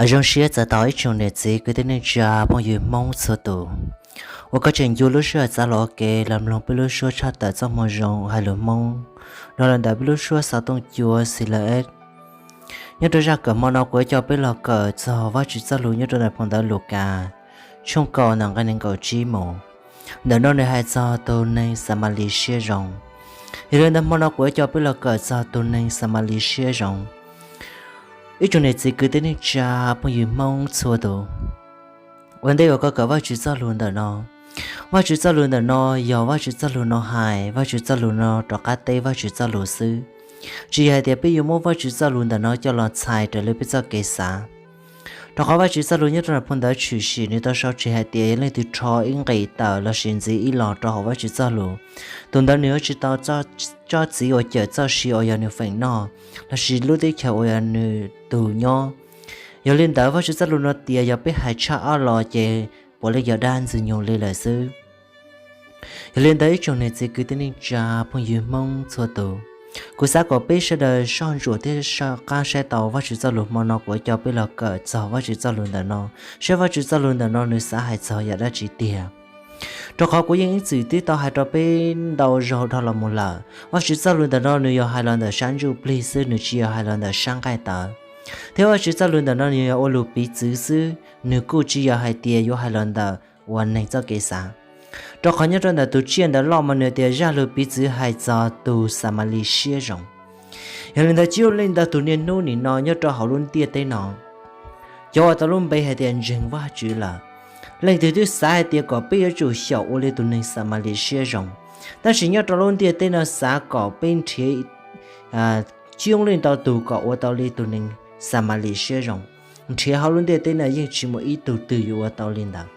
Zoo siab txais tos ib tsoom niam txiv kwv tij neej tsa phooj ywg Hmoob txhua tus uas koj tseem ncu lub sij hawm txav los ua ke los mloog peb lub suab tshaj tawm txoj moo zoo hais lus Hmoob nrog los ntawm peb lub suab xov tooj cua xi la es. Nyob rau zaj kawm hmo no kuv yuav coj peb los kawm txog Vajtswv txoj lus nyob rau ntawm phau ntawv Lukas tshooj kaum ntawm nqe nees nkaum tsib mus. Ntawm no nws hais txog tus neeg Xamalis siab zoo. Yog li ntawd hmo no kuv yuav coj peb los kawm txog tus neeg Xamalis siab zoo. Ib tsoom niam txiv kwv tij neej tsa phooj ywg Hmoob txhua tus, ua ntej uas koj kawm Vajtswv txoj lus ntawm no, Vajtswv txoj lus ntawm no yog Vajtswv txoj lus no hais, Vajtswv txoj lus no rov qab teb Vajtswv txoj lus xwb. Tsis yog hais tias peb yuav muab Vajtswv txoj lus ntawm no coj los txhais raws li peb txoj kev xav. Rau qhov Vajtswv txoj lus nyob rau ntawm phau ntawv Tshwm Sim nws tau sau tseg hais tias yog leej twg rho ib nqis tawm lossis ntxiv ib los rau hauv Vajtswv txoj lus, tus ntawd nws yuav tsis tau tsob txiv uas cawm txoj sia uas yog nws feem noj, lossis lub teb chaws uas yog nws tus nyob. Yog li ntawd Vajtswv txoj lus no tias yog peb hais tshaj ob los ces puav leej yog dab ntxwg nyoog li lawm xwb. Yog li ntawd ib tsoom niam txiv kwv tij neej tsa phooj ywg Hmoob txhua tus, kuv xav kom peb sawv daws soj ntsuam thiab soj qab saib tau Vajtswv txoj lus hmo no kuv yuav coj peb los kawm txog Vajtswv txoj lus ntawm no, saib Vajtswv txoj lus ntawm no nws xav hais txog yam dab tsi tiag. Rau qhov kuv yeej ib txwm twb tau hais rau peb ntau zaug dhau los mus lawm, Vajtswv txoj lus ntawm no nws yog hais los ntawm sab ntsuj plig xwb, nws tsis yog hais los ntawm sab nqaij tawv. Thiab Vajtswv txoj lus ntawm no nws yog ua lus piv txwv xwb, nws kuj tsis yog hais tias yuav hais los ntawm uas neeg txoj kev xav. Rau qhov nyob rau ntawm tus tsiaj ntawd loj mas nws tias zaj lus piv txwv hais txog tus Xamalis siab zoo. Yog li ntawd tsis ua leej ntawd tus niaj hnub nim no nyob rau hauv lub ntiaj teb no, cov uas tau lub npe hais tias ntseeg Vajtswv lawm, leej twg twb xav hais tias kom peb yuav tsum xyaum ua li tus neeg Xamalis siab zoo. Tab sis nyob rau lub ntiaj teb no xav kom peb nrhiav tsis ua leej ntawd tus kom ua tau li tus neeg Xamalis siab zoo, nrhiav hauv lub ntiaj teb no yeej tsis muaj ib tug twg yuav ua tau li ntawd.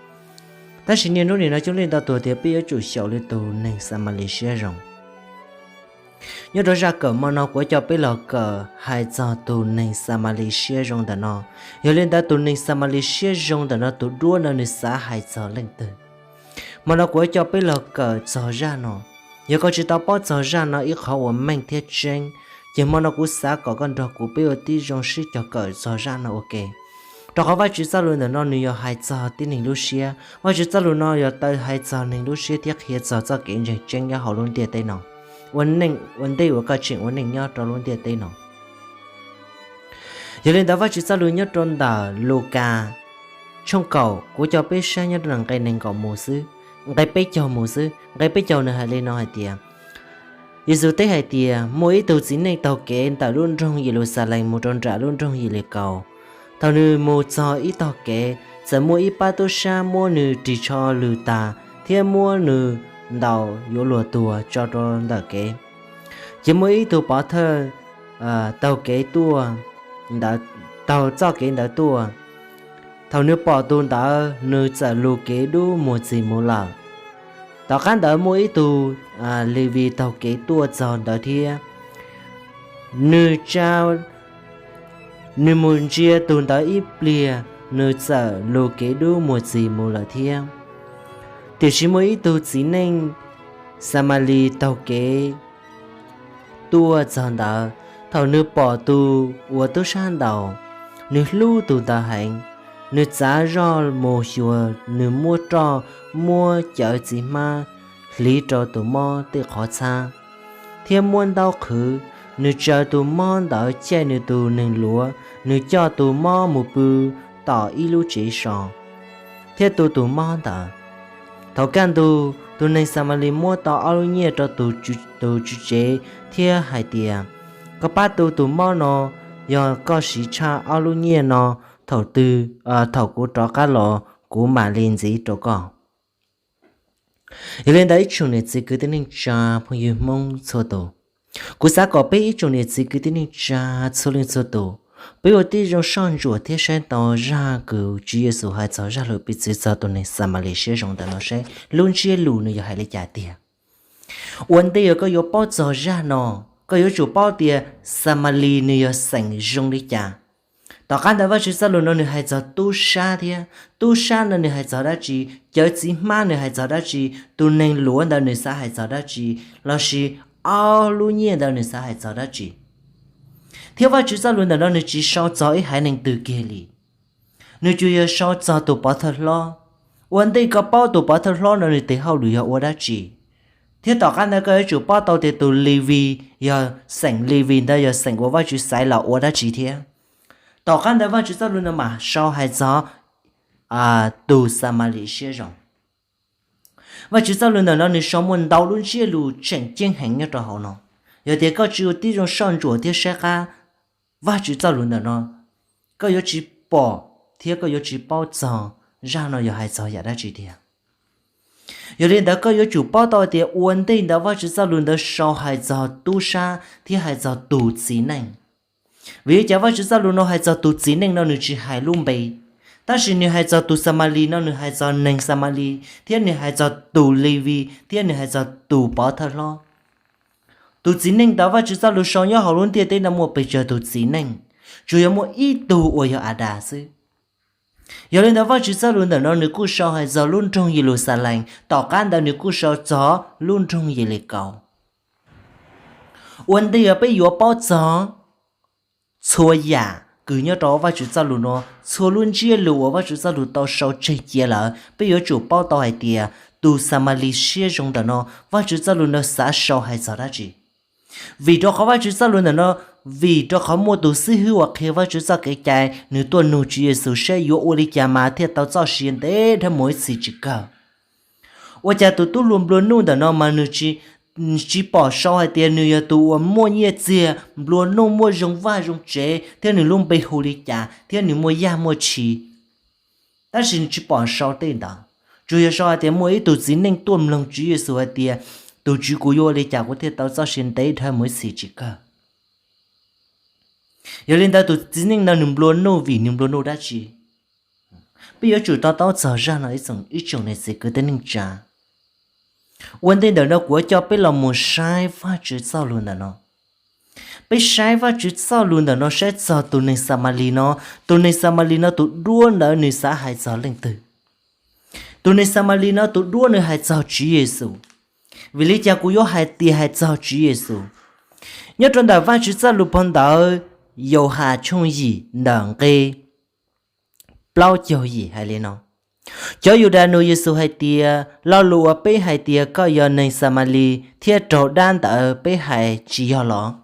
Tab sis niaj hnub nim no tsis ua leej ntawd tus tias peb yuav tsum xyaum li tus neeg Xamalis siab zoo. Nyob rau zaj kawm hmo no kuv yuav coj peb los kawm hais txog tus neeg Xamalis siab zoo ntawm no. Yog li ntawd tus neeg Xamalis siab zoo ntawm no tus duab no nws xav hais txog leej twg? Hmo no kuv yuav coj peb los kawm txog zaj no. Yog koj tsis tau paub txog zaj no ib qhov uas meej thiab tseeb, ces hmo no kuv xav kom koj nrog kuv peb ua tib zoo sib cog kawm txog zaj no ua ke. Rau qhov Vajtswv txoj lus ntawm no nws yog hais txog tib neeg lub siab. Vajtswv txoj lus no yog tau hais txog neeg lub siab thiab qhia txog txoj kev ntseeg tseeb nyob hauv lub ntiaj teb no, ua neej ua ntej uas koj tseem ua neej nyob rau lub ntiaj teb no. Yog li ntawd Vajtswv txoj lus nyob rau ntawm Lukas tshooj kaum, kuv coj peb saib nyob rau nqe nees nkaum mus xwb, nqe peb caug mus xwb. Nqe peb caug nws hais li no hais tias, Yexus teb hais tias, muaj ib tug txiv neej taug kev ntawm lub nroog Yeluxalees mus rau nram lub nroog Yelikaus. Thaum nws mus txog ib tog kev, txawm muaj ib pab tub sab muab nws ris tsho lws tag thiab muab nws ntaus yuav luag tuag tso rau ntawm kev. Ces muaj ib tug pov thawj taug kev tuaj, taug txoj kev ntawd tuaj. Thaum nws pom tus ntawd, nws txawm lus kev dub muag txis mus lawm. Tom qab ntawd muaj ib tug Levis taug kev tuaj txog ntawd thiab. Nws tsa, nws mus ntsia tus ntawd ib pliag, nws txawm lus kev dub muag txis mus lawm thiab. Tiam sis muaj ib tug txiv neej Xamalis taug kev tuaj txog ntawd. Thaum nws pom tus uas tub sab ntaus, nws hlub tus ntawd heev. Nws txav zoj mus xyuas, nws muab roj muab cawv txiv hmab hliv rau tus mob tej qhov txhab, thiab muab ntaub qhwv. Nws tsaws tus mob ntawd caij nws tus neeg luav, nws coj tus mob mus pw tom ib lub tsev so, thiab tu tus mob ntawd. Thaum kaj ntug, tus neeg Xamalis muab tau ob lub nyiaj rau tus tswv tsev thiab hais tias, Koj pab tu tus mob no, yog koj siv tshaj ob lub nyiaj no, thaum twg, thaum kuv rov qab los, kuv mam li ntxiv rau koj. Yog li ntawd ib tsoom niam txiv kwv tij neej tsa phooj ywg Hmoob txhua tus, kuv xav kom peb ib tsoom niam txiv kwv tij neej tsa txhua leej txhua tus, peb ua tib zoo soj ntsuam thiab saib tau zaj kws Tswv Yexus hais txog zaj lus piv txwv txog tus neeg Xamalis siab zoo ntawm no seb lub ntsiab lus nws yog hais li cas tiag. Ua ntej uas koj yuav paub txog zaj no, koj yuav tsum paub tias Xamalis nws yog xeem zoo li cas. Tom qab ntawd Vajtswv txoj lus no nws hais txog tub sab thiab. Tub sab no nws hais txog dab tsi? Cawv txiv hmab nws hais txog dab tsi? Tus neeg luav ntawd nws xav hais txog dab tsi? Lossis ob lub nyiaj ntawd nws xav hais txog dab tsi? Thiab Vajtswv txoj lus ntawm no nws tsis sau txog ib haiv neeg twg kiag li. Nws tsuas yog sau txog tus pov thawj hlob. Ua ntej koj paub tus pov thawj hlob no nws tes hauj lwm yog ua dab tsi, thiab tom qab ntawd koj yuav tsum paub tau tias tus Levis yog xeem Levis ntawd yog xeem uas Vajtswv xaiv los ua dab tsi thiab. Tom qab ntawd Vajtswv txoj lus no mam sau hais txog tus Xamalis siab zoo. Vajtswv txoj lus ntawm no nws sau muaj ntau lub ntsiab lus tseem ceeb heev nyob rau hauv no. Yog tias koj tsis ua tib zoo soj ntsuam thiab saib qab Vajtswv txoj lus ntawm no, koj yuav tsis pom thiab koj yuav tsis paub txog zaj no yog hais txog yam dab tsi tiag. Yog li ntawd koj yuav tsum paub tau tias ua ntej ntawd Vajtswv txoj lus ntawd sau hais txog tub sab thiab hais txog tus txiv neej. Vim li cas Vajtswv txoj lus no hais txog tus txiv neej no nws tsis hais lub npe, tab sis nws hais txog tus Xamalis no nws hais txog neeg Xamalis, thiab nws hais txog tus Levis, thiab nws hais txog tus pov thawj hlob. Tus txiv neej ntawd Vajtswv txoj lus sau nyob hauv lub ntiaj teb no muaj pes tsawg tus txiv neej? Tsuas yog muaj ib tug uas yog Adas xwb. Yog li ntawd Vajtswv txoj lus ntawm no nws kuj sau hais txog lub nroog Yeluxalees, tom qab ntawd nws kuj sau txog lub nroog Yelikaus. Ua ntej uas peb yuav paub txog txhua yam kws nyob rau Vajtswv txoj lus no, txhua lub ntsiab lus uas Vajtswv txoj lus tau sau tseg cia lawm, peb yuav tsum paub tau hais tias tus Xamalis siab zoo ntawm no Vajtswv txoj lus no xav sau hais txog dab tsi. Vim rau qhov Vajtswv txoj lus ntawm no, vim rau qhov muaj tus xib hwb uas qhia Vajtswv txoj kev cai nws tuaj nug Tswv Yexus saib yuav ua li cas mas thiaj tau txoj sia ntev dhawv mus ib txhis tsis kawg. Ua cas tus tub hluas nplua nuj ntawm no mas nws tsis pom sau hais tias nws yog tus uas muaj nyiaj txiag nplua nuj muaj zoo vaj zoo tsev thiab nws lub npe hu li cas thiab nws muaj yaj muaj tshis, tab sis nws tsis pom sau tej ntawd. Tsuas yog sau hais tias muaj ib tug txiv neej tuaj mloog Tswv Yexus hais tias, tus Tswv, kuv yuav ua li cas kuv thiaj tau txoj sia ntev dhawv mus ib txhis tsis kawg? Yog li ntawd tus txiv neej no nws nplua nuj vim nws nplua nuj dab tsi? Peb yuav tsum to taub txog zaj no ib tsoom niam txiv kwv tij neej tsa. Ua ntej ntawm no kuv yuav coj peb los mus saib Vajtswv txoj lus ntawm no. Peb saib Vajtswv txoj lus ntawm no saib txog tus neeg Xamalis no, tus neeg Xamalis no tus duab ntawd nws xav hais txog leej twg? Tus neeg Xamalis no tus duab nws hais txog Tswv Yexus. Vim li cas kuv yuav hais tias hais txog Tswv Yexus? Nyob rau ntawm Vajtswv txoj lus phau ntawv Yauhas tshooj yim ntawm nqe plaub caug yim hais li no: Cov Yudas nug Yexus hais tias, lo lus uas peb hais tias koj yog neeg Xamalis thiab raug dab ntawd peb hais tsis yog los?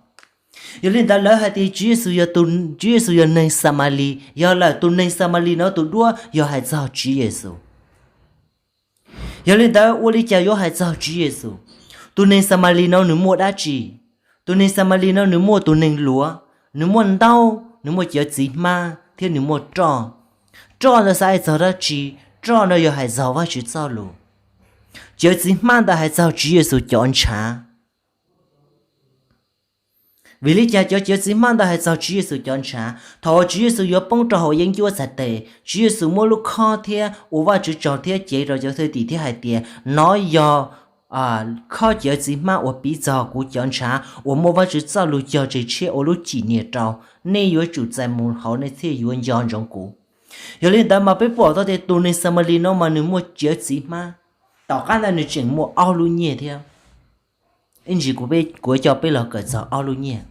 Yog li ntawd lawv hais tias Tswv Yexus yog, Tswv Yexus yog neeg Xamalis, yog lawm tus neeg Xamalis no tus duab yog hais txog Tswv Yexus. Yog li ntawd ua li cas yuav hais txog Tswv Yexus? Tus neeg Xamalis no nws muaj dab tsi? Tus neeg Xamalis no nws muaj tus neeg luav, nws muaj ntaub, nws muaj cawv txiv hmab thiab nws muaj roj. Roj ntawd xav hais txog dab tsi? Roj no yog hais txog Vajtswv txoj lus. Cawv txiv hmab ntawd hais txog Tswv Yexus cov ntshav. Vim li cas cov cawv txiv hmab ntawd hais txog Tswv Yexus cov ntshav? Thaum uas Tswv Yexus yuav poob rau hauv yeeb ncuab txhais tes, Tswv Yexus muab lub khob thiab ua Vajtswv tsaug thiab cev rau cov thwj tim thiab hais tias, nov yog khob cawv txiv hmab uas piv txog kuv cov ntshav uas muaj Vajtswv txoj lus cog tseg tshiab ua lub cim nias rau, nej yuav tsum txais mus hauv nej thiaj yuav nco ntsoov kuv. Yog li ntawd mas peb pom tau tias tus neeg Xamalis no mas nws muaj cawv txiv hmab, tom qab ntawd nws tseem muaj ob lub nyiaj thiab. Ib ntsis kuv, kuv coj peb los kawm txog ob lub nyiaj.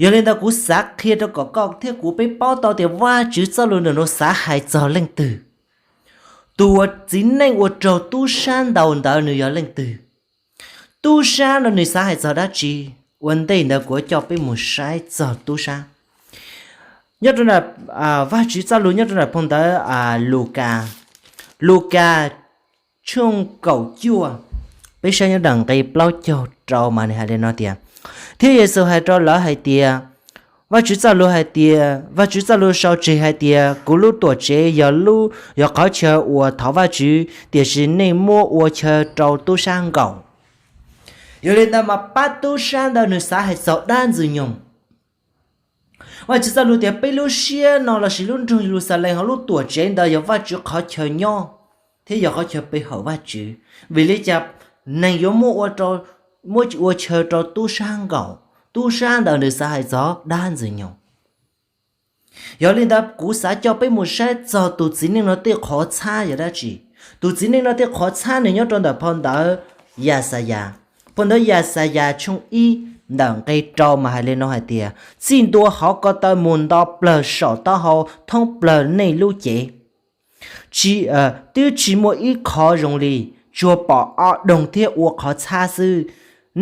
Yog li ntawd kuv xav qhia rau kom koj thiab kuv peb paub tau tias Vajtswv txoj lus ntawm no xav hais txog leej twg. Tus uas txiv neej uas raug tub sab ntaus ntawd nws yog leej twg? Tub sab no nws xav hais txog dab tsi? Ua ntej ntawd kuv coj peb mus saib txog tub sab. Nyob rau Vajtswv txoj lus nyob rau nram phau ntawv Lukas, Lukas tshooj kaum cuaj, peb saib nyob nram nqe plaub caug rau mas nws hais li no tias, thiab Yexus hais rau lawv hais tias, Vajtswv txoj lus hais tias, Vajtswv txoj lus sau tseg hais tias, kuv lub tuam tsev yog lub, yog qhov chaw uas thov Vajtswv, tiam sis nej muab ua chaw rau tub sab nkaum. Yog li ntawd mas pab tub sab ntawd nws xav hais txog dab ntxwg nyoog. Vajtswv txoj lus tias peb lub siab no lossis lub nroog Yeluxalees hauv lub tuam tsev ntawd yog Vajtswv qhov chaw nyob, thiab yog qhov chaw pe hawm Vajtswv. Vim li cas neeg yuav muab ua, muab ua chaw rau tub sab nkaum? Tub sab ntawd nws xav hais txog dab ntxwg nyoog. Yog li ntawd kuv xav coj peb mus saib txog tus txiv neej no tej qhov txhab yog dab tsi. Tus txiv neej no tej qhov txhab nws nyob rau ntawm phau ntawv Yaxayas, phau ntawv Yaxayas tshooj ib Ntawm nqe rau mas hais li no hais tias, txij ntua hauv ko taw mus nto plawg saum taub hau thoob plawg nej lub cev, twb tsis muaj ib qho zoo li, tsuas pom o doog thiab ua qhov txhab xwb.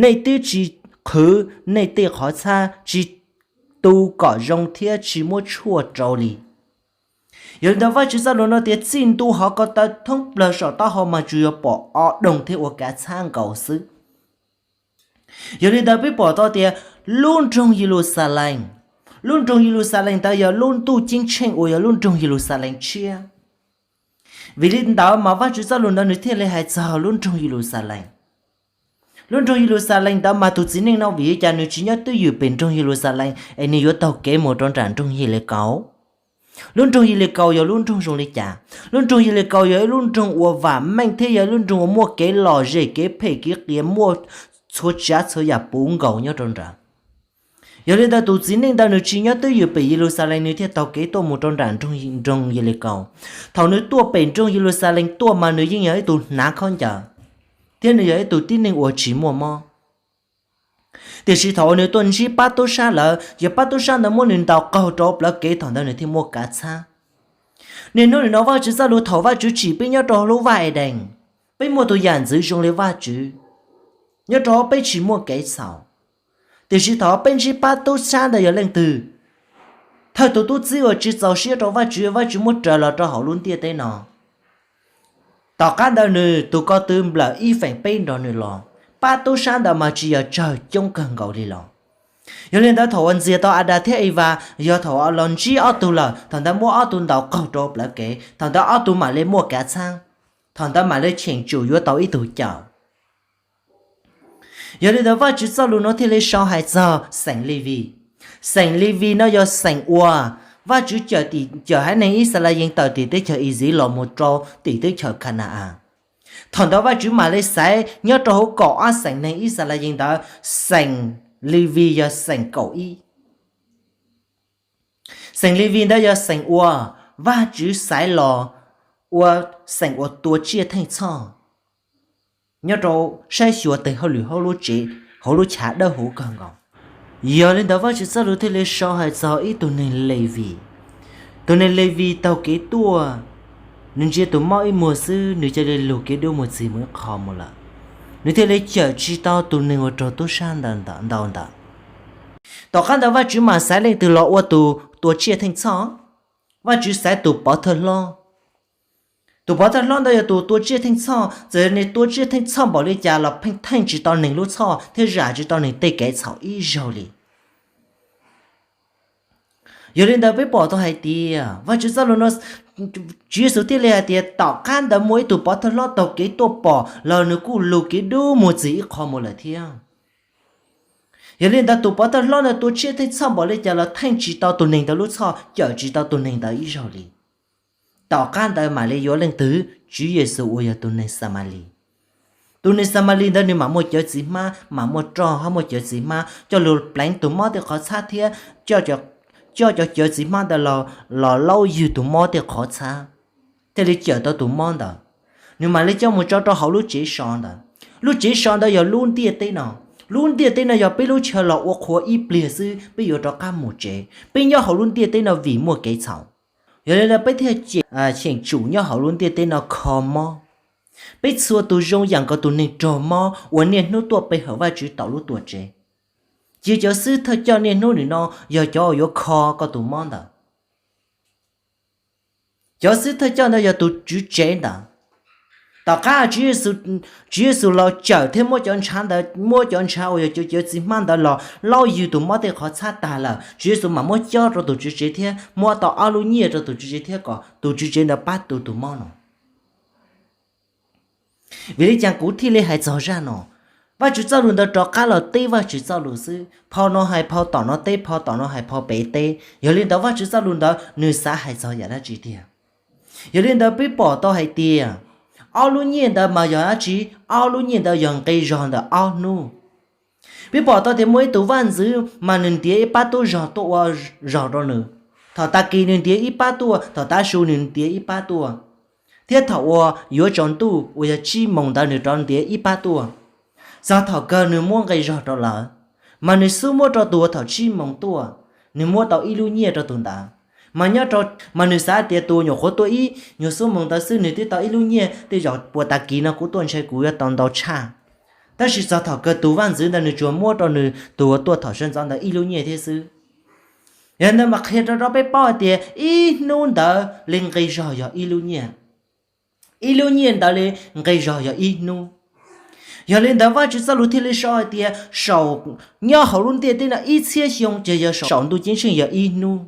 Nej twb tsis qhwv nej tej qhov txhab, tsis tu kom zoo thiab tsis muab tshuaj rau li. Yog li ntawd Vajtswv txoj lus no tias txij ntua hauv ko taw thoob plawg saum taub hau mas tsuas yuav pom o doog thiab ua kav txhab nkaus xwb. Yog li ntawd peb pom tau tias lub nroog Yeluxalees, lub nroog Yeluxalees ntawd yog lub ntuj ceeb tsheej uas yog lub nroog Yeluxalees tshiab. Vim li ntawd mas Vajtswv txoj lus ntawd nws thiaj li hais txog lub nroog Yeluxalees. Lub nroog Yeluxalees ntawd mas tus txiv neej no vim li cas nws tsis nyob twj ywm pem nroog Yeluxalees es nws yuav taug kev mus rau nram nroog Yelikaus? Lub nroog Yelikaus yog lub nroog zoo li cas? Lub nroog Yelikaus yog ib lub nroog uas vam meej thiab yog ib lub nroog uas muaj kev lom zem, kev phem kev qias, muaj txhua tsav txhua yam puv nkaus nyob rau nrad. Yog li ntawd tus txiv neej ntawd nws tsis nyob twj ywm pem Yeluxalees, nws thiaj taug kev tuaj mus rau nram nroog Yelikaus. Thaum nws tuaj pem nroog Yeluxalees tuaj mas nws yeej yog ib tug hnav khaub ncaws, thiab nws yog ib tug tib neeg uas tsis muaj mob. Tiam sis thaum uas nws tuaj ntsib pab tub sab lawm, yog pab tub sab ntawd muab nws ntaus qaug rau plawv kev, thaum ntawd nws thiaj muaj kav txhab. Niaj hnub nim no Vajtswv txoj lus, thaum Vajtswv tsim peb nyob rau lub vaj Edees, peb muaj tus yam ntxwv zoo li Vajtswv, nyob rau peb tsis muaj kev txhaum. Tiam sis thaum peb ntsib pab tub sab ntawd yog leej twg, thawj tus tub txib uas tsis txaus siab rau Vajtswv, Vajtswv muab raws los rau hauv lub ntiaj teb no. Tom qab ntawd nws tus ko tw nplawm ib feem peb nrog nws los, pab tub sab ntawd mas tsis yog tsawg, coob kawg nkaus li los. Yog li ntawd thaum uas ntxias tau Adas thiab Evas yog thaum uas los ntsib ob tug lawm, thaum ntawd muab ob tug ntaus qaug rau plawv kev, thaum ntawd ob tug mam li muaj kav txhab, thaum ntawd mam li cheem tsum yuav tau ib tug cawm. Yog li ntawd Vajtswv txoj lus no thiaj li sau hais txog xeem Levis. Xeem Levis no yog xeem uas Vajtswv cawm haiv neeg Yixalayees tawm tim teb chaws Iziv los mus rau tim teb chaws Khana-as. Thaum ntawd Vajtswv mam li xaiv nyob rau hauv kaum ob xeem neeg Yixalayees ntawd, xeem Levis yog xeem kaum ib. Xeem Levis ntawd yog xeem uas Vajtswv xaiv los ua xeem uas tua tsiaj theej txhoj nyob rau saib xyuas tes hauj lwm hauv lub tsev, hauv lub chav dawb huv kawg nkaus. Yog li ntawd Vajtswv txoj lus thiaj li sau hais txog ib tug neeg Levis. Tus neeg Levis taug kev tuaj, nws ntsia tus mob ib muag xwb nws cia li lug kev dub mus txig mus ib qho mus lawm. Nws thiaj li cawm tsis tau tus neeg uas raug tub sab ntawd ntau ntawd. Tom qab ntawd Vajtswv mam xaiv leej twg los ua tus tua tsiaj theej txhoj? Vajtswv xaiv tus pov thawj hlob. Tus pov thawj hlob ntawd yog tus tua tsiaj theej txhoj, txawm yog nws tua tsiaj theej txhoj npaum li cas los pheej theej tsis tau neeg lub txhoj thiab zam tsis tau neeg tej kev txhaum ib zaug li. Yog li ntawd peb pom tau hais tias Vajtswv txoj lus no, Tswv Yexus thiaj li hais tias tom qab ntawd muaj ib tug pov thawj hlob taug kev tuaj pom los nws kuj lug kev dub mus txig ib qho mus lawm thiab. Yog li ntawd tus pov thawj hlob ntawd tua tsiaj theej txhoj npaum li cas los theej tsis tau tus neeg ntawd lub txhoj, cawm tsis tau tus neeg ntawd ib zaug li. Tom qab ntawd mam li yuav leej twg? Tswv Yexus uas yog tus neeg Xamalis. Tus neeg Xamalis ntawd nws mam muaj cawv txiv hmab, mam muaj roj hab muaj cawv txiv hmab coj lug pleev tus mob tej qhov txhab thiab coj cov cawv txiv hmab ntawd los laub ywg tus mob tej qhov txhab, thiaj li cawm tau tus mob ntawd. Nws mam li coj mus tso rau hauv lub tsev so ntawd. Lub tsev so ntawd yog lub ntiaj teb no. Lub ntiaj teb no yog peb lub chaw los ua qhua ib pliag xwb peb yuav rov qab mus tsev. Peb nyob hauv lub ntiaj teb no vim muaj kev txhaum. Yog li ntawd peb thiaj cheem tsum nyob hauv lub ntiaj teb no kho mob. Peb txhua tus zoo yam nkaus tus neeg raug mob uas niaj hnub tuaj pe hawm Vajtswv tom lub tuam tsev. Ces cov xib thawj coj niaj hnub nim no yog cov uas yuav kho koj tus mob ntawd. Cov xib thawj coj ntawd yog tus tswv tsev ntawd. Tom qab Tswv Yexus los cawm thiab muab cov ntshav ntawd, muab cov ntshav uas yog cov cawv txiv hmab ntawd los laub ywg tus mob tej qhov txhab tag lawm, Tswv Yexus mam muab cob rau tus tswv tsev thiab muab tau ob lub nyiaj rau tus tswv tsev thiab kom tus tswv tsev ntawd pab tu tus mob no. Vim li cas kuv thiaj li hais txog zaj no? Vajtswv txoj lus ntawd rov qab los teb Vajtswv txoj lus xwb. Phau no hais phau tom no teb, phau tom no hais phau pem teb. Yog li ntawd Vajtswv txoj lus ntawd nws xav hais txog yam dab tsi tiag? Yog li ntawd peb pom tau hais tias ob lub nyiaj ntawd mas yog dab tsi? Ob lub nyiaj ntawd yog nqi zog ntawm ob hnub. Peb pom tau tias muaj ib tug vaj ntxwv mas nws ntiav ib pab tub zog tuaj ua zog rau nws. Thaum tag kis nws ntiav ib pab tuaj, thaum tav su nws ntiav ib pab tuaj, thiab thaum uas yuav tsaus ntuj uas yog tsib moos ntawd nws rov ntiav ib pab tuaj. Txog thaum kawg nws muab nqi zog rau lawv. Mas nws xub muab rau tus uas thaum tsib moos tuaj, nws muab tau ib lub nyiaj rau tus ntawd. Mas nyob rau, mas nws xav tias tus uas nyuam qhuav tuaj ib nyuag xuab moos ntawd xwb nws twb tau ib lub nyiaj, tej zaum puas tag kis no kuv tuaj ntshe kuv yuav tau ntau tshaj. Tab sis txog thaum kawg tus vaj ntxwv ntawd nws tsuas muab rau nws tus uas tuaj thaum sawv ntxov ntawd ib lub nyiaj thiab xwb. Yog li ntawd mas qhia rau rau peb paub hais tias ib hnub ntawd li nqi zog yog ib lub nyiaj, ib lub nyiaj ntawd li nqi zog yog ib hnub. Yog li ntawd Vajtswv txoj lus thiaj li sau hais tias saum, nyob hauv lub ntiaj teb no ib txhiab xyoo ces yog saum ntuj ceeb tsheej yog ib hnub.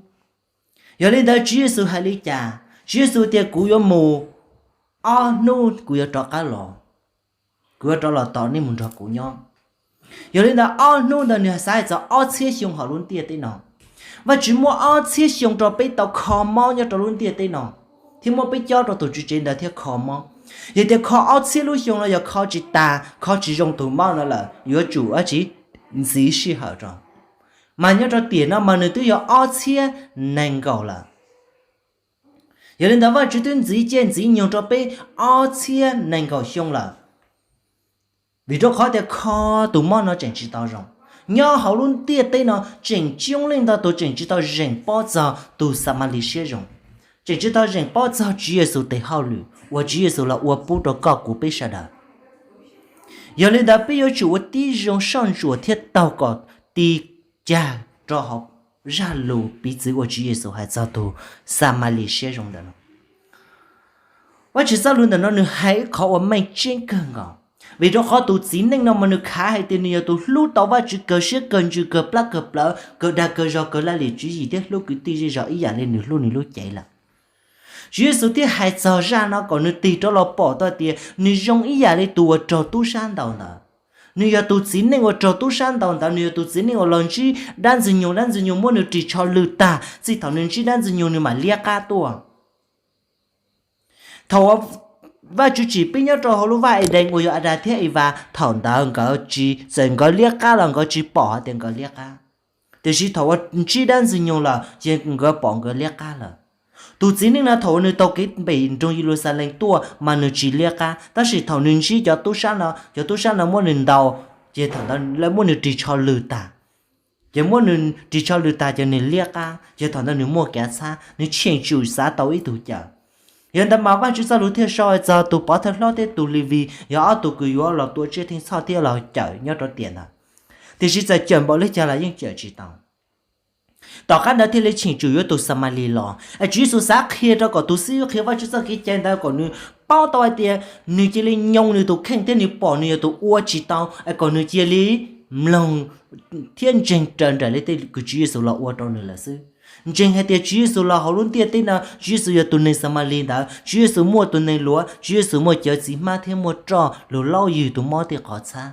Yog li ntawd Tswv Yexus hais li cas? Tswv Yexus tias kuv yuav mus ob hnub kuv yuav rov qab los, kuv yuav rov los tos nej mus nrog kuv nyob. Yog li ntawd ob hnub ntawd nws xav hais txog ob txhiab xyoo hauv lub ntiaj teb no. Vajtswv muab ob txhiab xyoo rau peb tau kho mob nyob rau lub ntiaj teb no, thiab muab peb cob rau tus tswv tsev ntawd thiab kho mob. Yog tias kho ob txhiab lub xyoo no yog kho tsis tas, kho tsis zoo tus mob no lawm, yuav tsum dab tsi? Ntxiv sij hawm rau. Mas nyob rau tiam no mas nws twb yog ob txhiab nees nkaum lawm. Yog li ntawd Vajtswv twb ntxiv caij ntxiv nyoog rau peb ob txhiab nees nkaum xyoo lawm. Vim rau qhov tias kho tus mob no tseem tsis tau zoo. Nyob hauv lub ntiaj teb no tseem coob leej ntau tus tseem tsis tau zeem paub txog tus Xamalis siab zoo, tseem tsis tau zeem paub txog Tswv Yexus tes hauj lwm uas Tswv Yexus los ua pub rau koj kuv peb sawv daws. Yog li ntawd peb yuav tsum ua tib zoo soj ntsuam thiab taug kom ti cag rau hauv zaj lus piv txwv uas Tswv Yexus hais txog tus Xamalis siab zoo ntawm no. Vajtswv txoj lus ntawm no nws hais ib qhov uas meej tseeb kawg nkaus. Vim rau qhov tus txiv neej no mas nws khav hais tias nws yog tus hlub tau Vajtswv kawg siab kawg ntsws kawg plab kawg plawv kawg dag kawg zog kawg laj lim tswv yim thiab hlub kwv tij zej zog ib yam li nws hlub nws lub cev lawm. Tswv Yexus thiaj hais txog zaj no kom nws tig rov los pom tau tias nws zoo ib yam li tus uas raug tub sab ntaus ntawd. Nws yog tus txiv neej uas raug tub sab ntaus ntawd, nws yog tus txiv neej uas los ntsib dab ntxwg nyoog, dab ntxwg nyoog muab nws ris tsho lwg tag, txij thaum nws ntsib dab ntxwg nyoog nws mam liab qab tuaj. Thaum uas Vajtswv tsim peb nyob rau hauv lub vaj Edees uas yog Adas thiab Evas, thaum ntawd nkawd tsis, txawm nkawd liab qab los nkawd tsis pom hais tias nkawd liab qab. Tiam sis thaum uas ntsib dab ntxwg nyoog lawm ces nkawd pom nkawd liab qab lawm. Tus txiv neej no thaum uas nws taug kev pem nroog Yeluxalees tuaj mas nws tsis liab qab, tab sis thaum nws ntsib cov tub sab no, cov tub sab no muab nws ntaus, ces thaum ntawd lawv muab nws ris tsho lwg tag. Ces muab nws ris tsho lwg tag ces nws liab qab, ces thaum ntawd nws muaj kev txhab, nws cheem tsum xav tau ib tug cawm. Yog ntawd mas Vajtswv txoj lus thiaj sau txog tus pov thawj hlob thiab tus Levis yog ob tug kws yuav los tua tsiaj theej txhoj thiab los cawm nyob rau tiam ntawd. Tiam sis txawm cawm npaum li cas los yeej cawm tsis tau. Tom qab ntawd thiaj li cheem tsum yuav tus Xamalis los. Es Tswv Yexus xav qhia rau kom tus xib hwb qhia Vajtswv txoj kev cai ntawd kom nws paub tau hais tias nws cia li nyoo nws tus kheej thiab nws pom nws yog tus ua tsis tau, es kom nws cia li mloog thiab ntseeg raws nraim li tej kws Tswv Yexus los ua rau nws lawm xwb. Ntseeg hais tias Tswv Yexus los hauv lub ntiaj teb no, Tswv Yexus yog tus neeg Xamalis ntawd, Tswv Yexus muaj tus neeg luav, Tswv Yexus muaj cawv txiv hmab thiab muaj roj lug laub ywg tus mob tej qhov txhab.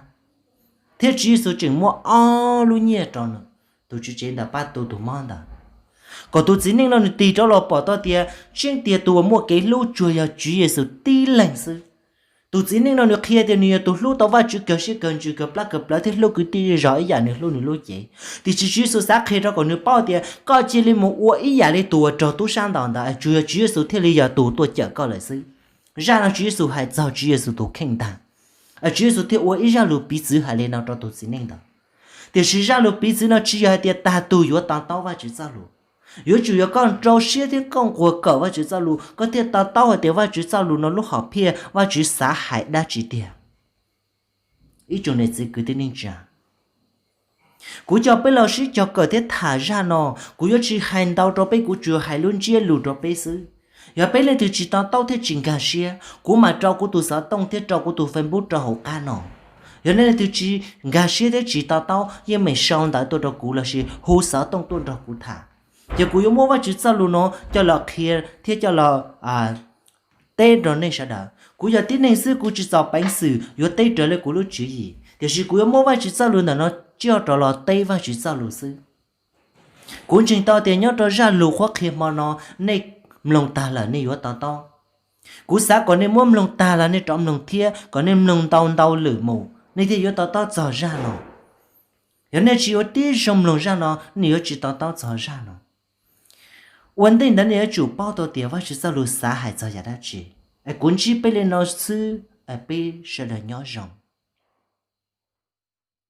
Thiab Tswv Yexus tseem muab ob lub nyiaj rau nws, tus tswv tsev ntawd pab tu tus mob ntawd. Kom tus txiv neej no nws tig rov los pom tau tias tseeb tiag tus uas muaj kev hlub tsuas yog Tswv Yexus tib leeg xwb. Tus txiv neej no nws qhia tias nws yog tus hlub tau Vajtswv kawg siab kawg ntsws kawg plab kawg plawv thiab hlub kwv tij zej zog ib yam nws hlub nws lub cev. Tiam sis Tswv Yexus xav qhia rau kom nws paub tias koj cia li mus ua ib yam li tus uas raug tub sab ntaus ntawd, tsuas yog Tswv Yexus thiaj li yog tus tuaj cawm koj lawm xwb. Zaj no Tswv Yexus hais txog Tswv Yexus tus kheej ntag. Tswv Yexus thiaj ua ib zaj lus piv txwv hais li no rau tus txiv neej ntawd. Tiam sis zaj lus piv txwv no tsis yog hais tias tag tug yuav to taub Vajtswv txoj lus. Yuav tsum yog koj rau siab thiab koj nquag kawm Vajtswv txoj lus koj thiaj to taub hais tias Vajtswv txoj lus no lub hom phiaj Vajtswv xav hais dab tsi tiag. Ib tsoom niam txiv kwv tij neej tsa, kuv coj peb los sib cog kawm thiab tham zaj no, kuv yuav tsis hais ntau rau peb, kuv tsuas hais lub ntsiab lus rau peb xwb. Yog peb leej twg tsis to taub thiab tsis nkag siab, kuv mam rau kuv tus xov tooj thiab rau kuv tus Facebook rau hauv qab no. Yog nej leej twg tsis nkag siab thiab tsis to taub, yeej meem sau ntawv tuaj rau kuv lossis hu xov tooj tuaj nrog kuv tham, ces kuv yuav muab Vajtswv txoj lus no coj los qhia thiab coj los teb rau nej sawv daws. Kuv yog tib neeg xwb, kuv tsis txaus peev xwm yuav teb raws li kuv lub tswv yim, tiam sis kuv yuav muab Vajtswv txoj lus ntawm no coj rov los teb Vajtswv txoj lus xwb. Kuv ntseeg tau tias nyob rau zaj lus qhuab qhia hmo no nej mloog tag lawm nej yuav to taub. Kuv xav kom nej muab mloog tag los nej rov mloog thiab kom nej mloog ntau ntau lwm mus nej thiaj yuav to taub txog zaj no. Yog nej tsis yuav tib zoo mloog zaj no nej yuav tsis to taub txog zaj no. Ua ntej ntawd nej yuav tsum paub tau tias Vajtswv txoj lus xav hais txog yam dab tsi. Es kuv ntsib peb li no xwb, peb sawv daws nyob zoo.